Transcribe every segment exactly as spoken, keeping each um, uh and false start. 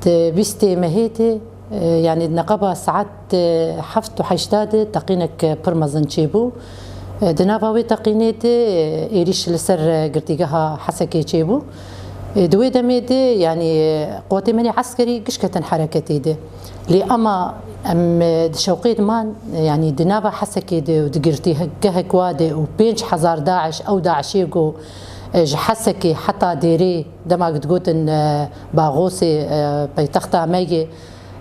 Di bîstê mehê de, e, yanî di neqeba saet, e, heft û heşta de teqînek pir mezin çêbû. E, di nava wê teqînê de, e, êrîş li ser, e, girtîgeha Hesekê çêbû. E, di wê demê de, yanî, e, quwetê me yê eskerî giş ketin hereketê de. Lê ema em, e, di şewqê diman, e, yanî di nava Hesekê de û di girtîgehek wa de û pênc hezar DAIŞ, ew DAIŞê ku, e, ji Hesekê heta Dêrê, dema ku digotin, e, Baxosê, e, paytexta me ye,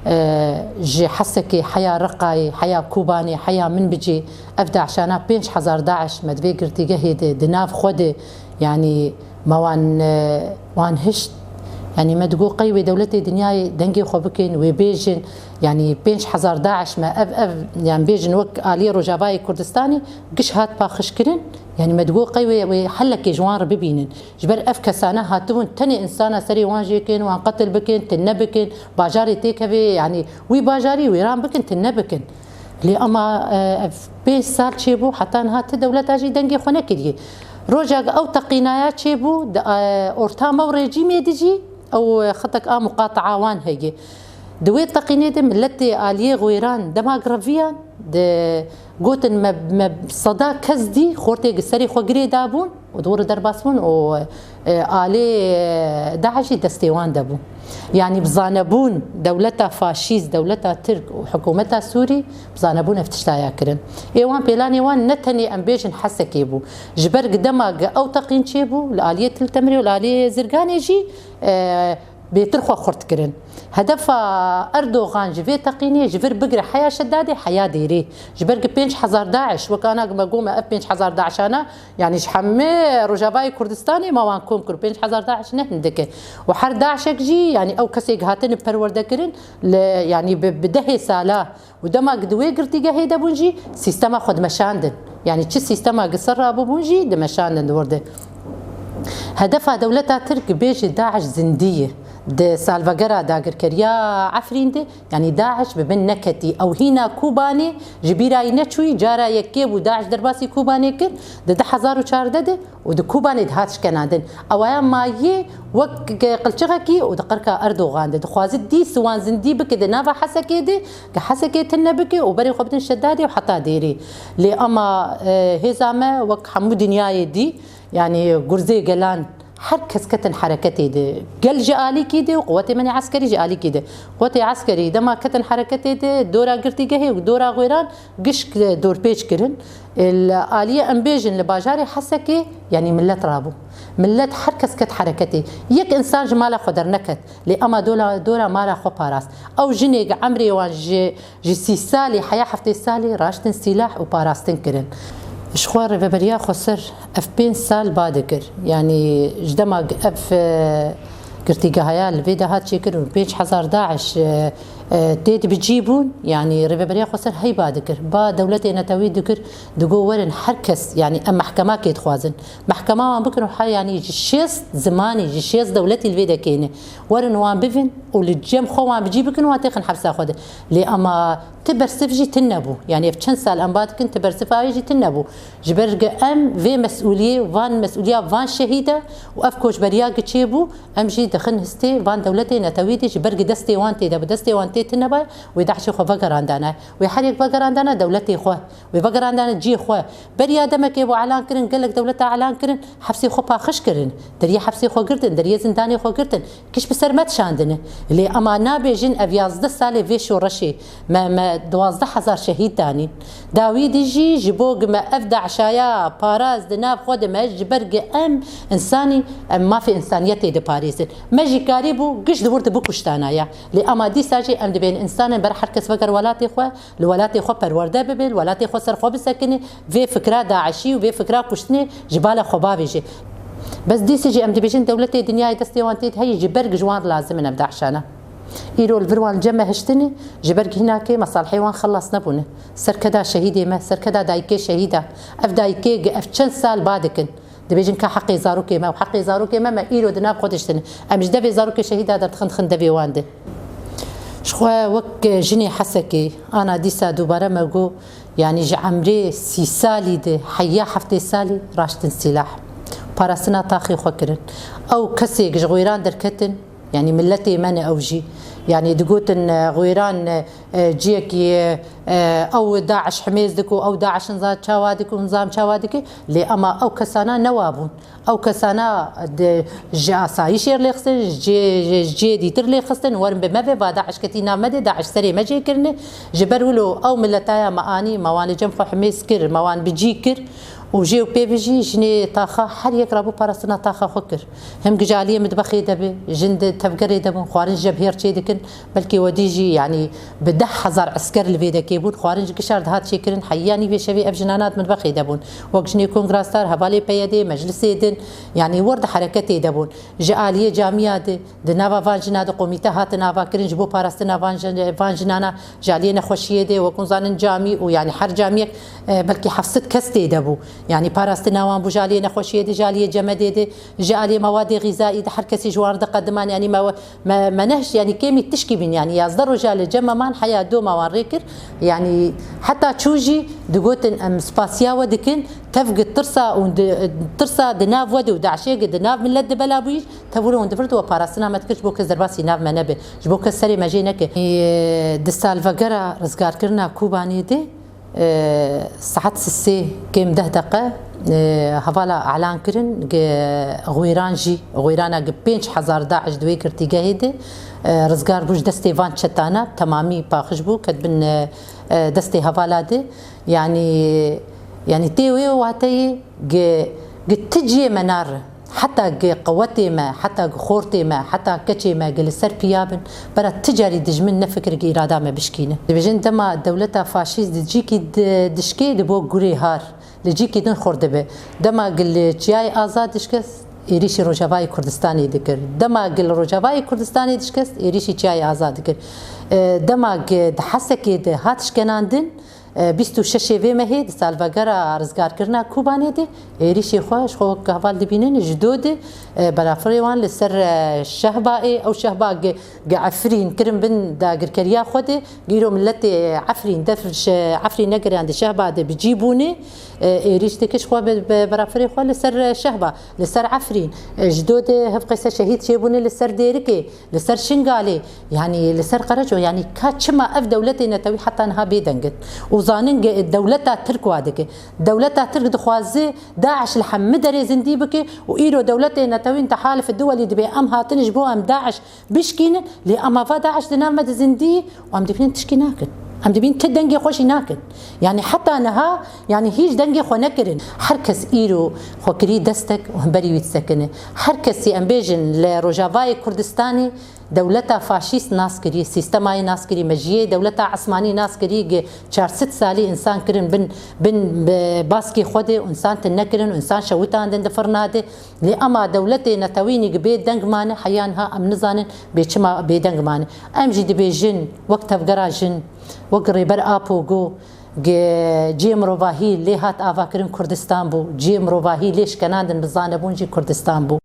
e, ji Hesekê heya Reqayê, heya Kobanê, heya Minbicê, ev DAIŞana pênc hezar DAIŞ me di vê girtîgehê de, di nav xwe de, yanî me wan, e, wan hişt. Yanî me digot qey wê dewletê dinyayê dengê xwe bikin, wê bêjin, yanî pênc hezar DAIŞ me ev, ev, yanî bêjin wek aliyê Rojavayê Kurdistanê giş hat paxişkirin. Yanî me digot qey wê, wê helekê ji wan re bibînin. Ji ber ev kesane hatibûn tenê insana serê wan jê bikin, wan qetil bikin, tune bikin, bajarê têkevê, yanî wî bajarî wêran bikin, tune bikin. Lê ema, e, ev pênc sal çêbû, heta niha ti dewleta jî dengê xwe nekiriye. Rojek ew teqînaya çêbû, di, e, orta me û rejîmê de jî ew xetek a muqataa wan heye. Di wê teqînê de miletê aliyê Xwêran dema greviyan, di gotin me, me seda kes dî xortê gi serê xwe girê dabûn û di wir derbas bûn û, e, alê, e, DAIŞ jî destê wan de bû. Yanî bi zanebûn dewleta faşîst, dewleta Tirk û hikûmeta Sûrî bi zanebûn ev tiştaya kirin. Ê wan pêlanê wan ne tenê em bêjin Hesekê bû. Ji ber gi dema gi ew teqîn çêbû, li aliyê Til Temirê û li aliyê Zirganê jî, e, bêtir xwe xurt kirin. Hedefa Erdogan ji vê teqînê ji vir bigire heya Şedadê, heya Dêrê. Ji ber gi pênc hezar DAIŞ, wek ana gi me got me ev pênc hezar DAIŞana, yanî ji hemê Rojavayê Kurdistanê me wan kom kir. Pênc hezar DAIŞ ne hindik e. Û her DAIŞek jî, yanî ew kesê gi hatine perwerde kirin, li, yanî bi, bi dehê sala û dema gi di wê girtîgehê de bûn jî, sîstema xwe dimeşandin. Yanî çi sîstema gi ser rabûbûn jî dimeşandin di wir de. Hedefa dewleta Tirk bêje DAIŞ zindî ye. Di salvegera dagirkeriya Efrîn de, yanî DAIŞ bi bin neketî. Ew hîna Kobanê ji bîra yî neçûyî, cara yekê bû DAIŞ derbasî Kobanê kir di du hezar û çardeh de û di Kobanê dihat şkenandin. Ewaya mayî wek qilçixekî û di qirka Erdogan de. Dixwaze dîs wan zindî bike di nava Hesekê de, ke Hesekê tune bike û berê xwe bidin Şedadê û heta Dêrê. Lê ema, e, hêza me wek hemû dinyayê dî, yanî gurzê gelan her kes ketin hereketê de. Gel ji alîkî de û quwetê me yê eskerî ji alîkî de. Quwetê eskerî dema ketin hereketê de, dora girtîgehê û dora Xwêran gişk dorpêç kirin. Li aliyê em bêjin li bajarê Hesekê, yanî milet rabû. Milet her kes ket hereketê. Yek insan ji mala xwe derneket. Lê ema dola, dora mala xwe parast. Ew jinê gi emrê wan ji, ji sî salî heya heftê salî raştin sîlah û parastin kirin. Ji xwe Rêveberiya Xweser ev pênc sal ba dikir. Yanî ji dema ev, e, girtîgehaya li vê de hat çêkirin û pênc hezar DAIŞ, e, e, tê di bicî bûn, yanî Rêveberiya Xweser heyba dikir. Ba dewletê netewî dikir, digot werin her kes, yanî em mehkemakê dixwazin. Mehkema wan bikin û her, yanî ji şêst zimanî, ji şêst dewletî li vê de kêne. Werin wan bivin û li cem xwe wan bicî bikin û wan têxin hepsa xwe de. Lê ema ti bersiv jî tune bû. Yanî ev çend sal em ba dikin, ti bersiva wê jî tune bû. Ji ber ge em vê mesûliyê, van mesûliya van şehîda û ev koçberiya gi çêbû, em jî dixin histê van dewletê netewî de ji ber ge destê wan tê de bû, destê wan tê tune ba, wê DAIŞê xwe vegerandana. Wê her yek vegerandana dewletê xwe. Wê vegerandana cihê xwe. Beriya demekê bû elan kirin, gelek dewleta elan kirin, hepsê xwe paxij kirin. Deriyê hepsê xwe girtin, deriyê zindanê xwe girtin. Giş bi ser me dişandine. Lê ema nabêjin ev yazdeh salê vê şoreşê me, me duwazdeh hezar şehîd danîn. Dawî de jî ji bo gi me ev DAIŞaya parast di nav xwe de me ji ber gi em insanî, em mafê insaniyetê diparêzin. Me jî karîbû giş di wir de bikuştana ya. Lê ema dîsa jî em dibên insanên ber her kes veger welatê xwe, li welatê xwe perwerde bibe, li welatê xwe ser xwe bisekine, vê fikra DAIŞî û vê fikra kuştinê ji bala xwe bavêje. Bes dîsê jî em dibêjin dewletê dinyayê destê wan tê de heye, ji ber ji wan lazim in ev DAIŞana. Îro li vir wan li cem me hiştine, ji ber hînakê mesalihê wan xelas nebûne. Serkeda şehîdê me, serkeda dayikê şehîda. Ev dayikê gi ev çend sal ba dikin. Dibêjin ka heqê zarokê me û heqê zarokê me, me îro di nav xwe diştin. Em ji devê zarokê şehîda derdixin, dixin devê wan de. Ji xwe wek jinê Hesekê, ana dîsa dubare me got, yanî ji emrê sî salî de heya heftê salî raştin sîlah. Parastina taxê xwe kirin. Ew kesê ji Xwêran derketin, Yanî milletê me ne ew jî. Yanî digotin, e, Xwêran, e, e, ciyekî, e, e, ew DAIŞ himêz dike û ew DAIŞ nizam çawa dike û nizam çawa dike. Lê ema ew kesana newa bûn. Ew kesana di, ji asayîşê lêxistin, ji cê, ji cê dîtir lêxistin, werin bi me ve, va DAIŞ ketî nav me de, DAIŞ serê me jê kirine. Ji ber wilo ew miletaya me anî, me wan li cem xwe himêz kir, me wan bi cî kir û jê û pê ve jî jinê taxa her yek rabû parastina taxa xwe kir. Him ji aliyê mitbexê de be, jin di tevgerê de bûn, xwarin ji cem hêr çê dikin, belkî wedî jî, yanî bi deh hezar esker li vê dekê bûn, xwarin ji gişar dihat çêkirin, heya nîvê şevê ev jinana di mitbexê de bûn. Wek jinê kongrastar, hevalê P Y D, meclisê din, yanî wer di hereketê de bûn. Ji aliyê camiya de, di nava van jina de komîte hatin avakirin ji bo parastina van jin-, van jinana, ji aliyê nexweşiyê de, wek hûn zanin camî û yanî her camiyek, e, belkî heft sed kes tê de bû. Yanî parastina wan bû ji aliyê nexweşiyê de, ji aliyê cemedê de, ji aliyê mewadê xîzayî de, her kesî ji wan re diqediman, yanî me, me, me nehişt, yanî kêmî tişkî bîn, yanî yazdeh roja li cem me man, heya do me wan rê kir. Yanî heta çû jî digotin, em spasiya we dikin, tev gi tirsa û di, tirsa di nav we de û DAIŞê gi di nav millet de bela bûyî, tev wilo hûn divirt we parastina me dikir, ji bo kes derbasî nav me nebe, ji bo kes serê me jê neke. Ê, di salvegera rizgarkirina Kobanê de, e, saet sisê kêm deh deqe, e, hevala elan kirin, gi Xwêran jî, Xwêrana gi pênc hezar DAIŞ di wê girtîgehê de, e, rizgar bû ji destê van çetana, temamî paqij bû, ket bin, e, e, destê hevala de. Yanî, yanî tê wê wateyê gi, gi ti ciyê me nare. Heta gi qewetê me, heta gi xortê me, heta keçê me gi li ser piya bin, bera ti carî dijmin nefikir gi îrada me bişkîne. Dibêjin dema dewleta faşîst di cîkî di, dişkê dibo gurê har, li cîkî din xurt dibe. Dema gi li Çiyayê Azad dişkest, êrîşî Rojavayê Kurdistanê dikir. Dema gi li Rojavayê Kurdistanê dişkest, êrîşî Çiyayê Azad dikir. E, dema gi di Hesekê de hat şkenandin, e, bîst û şeşê vê mehê di salvegera rizgarkirina Kobanê de, êrîşê xwe ji xwe wek heval dibînin, ji do de, e, berafirê wan li ser, e, Şehba ê, ew Şehba gi, gi Efrîn kirin bin dagirkeriya xwe de, gi îro miletê Efrîn, def ji Efrîn negeriyan di Şehba de bi cî bûne, e, êrîş dike ji xwe bi, bi berafirê xwe li ser, e, Şehba, li ser Efrîn. E, ji do de hev qeyse şehîd çêbûne li ser Dêrikê, li ser Şingalê, yanî li ser Qereço, yanî ka çima ev dewletê netewî heta niha bê deng in? Û zanin ge-, dewleta Tirk wa dike. Dewleta Tirk dixwaze DAIŞ li hemî derê zindî bike û îro dewletê netewî tehalif duwelî dibe, em hatin ji bo em DAIŞ bişkînin, lê em ava DAIŞ di nav me de zindî û em dibînin tişkî nakin. Em dibînin ti dengê xwe jî nakin. Yanî heta niha, yanî hîç dengê xwe nekirin. Her kes îro xwe kirî destek û hemberî wî disekine. Her kesî em bêjin li Rojavayê Kurdistanê, dewleta faşîst nas kirî, sîstemayê nas kirî, mejiyê dewleta Esmanî nas kirî, gi çar sed salî însan kirin bin, bin, bi baskê xwe de û însan tune kirin û însan şewitandin di firna de. Lê ema dewletê netewînî gi bê deng mane, heya niha em nizanin bê çima bê deng mane. Em jî dibêjin wek tevgera jin, wek Rêber Apo got, gi cihê mirovahî lê hat avakirin Kurdistan bû, cihê mirovahî lê şkenandin bi zanebûn jî Kurdistan bû.